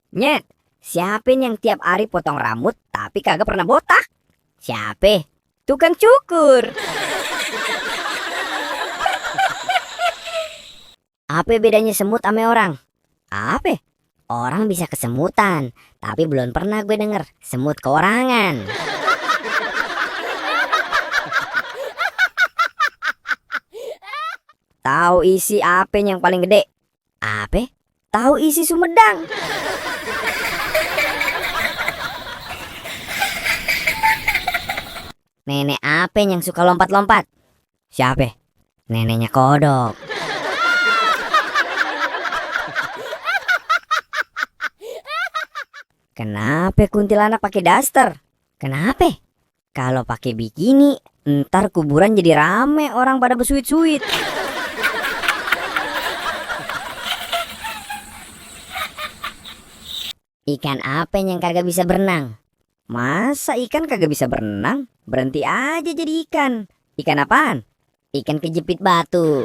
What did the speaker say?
Nyet, siapa yang tiap hari potong rambut tapi kagak pernah botak? Siapa? Tukang cukur. Apa bedanya semut sama orang? Apa? Orang bisa kesemutan, tapi belum pernah gue denger semut keorangan. Tahu isi apa yang paling gede? Apa? Tahu isi Sumedang. Nenek apa yang suka lompat-lompat? Siapa? Neneknya kodok. Kenapa kuntilanak pakai daster? Kenapa? Kalau pakai bikini, ntar kuburan jadi rame orang pada bersuit-suit. Ikan apa yang kagak bisa berenang? Masa ikan kagak bisa berenang? Berhenti aja jadi ikan. Ikan apaan? Ikan kejepit batu.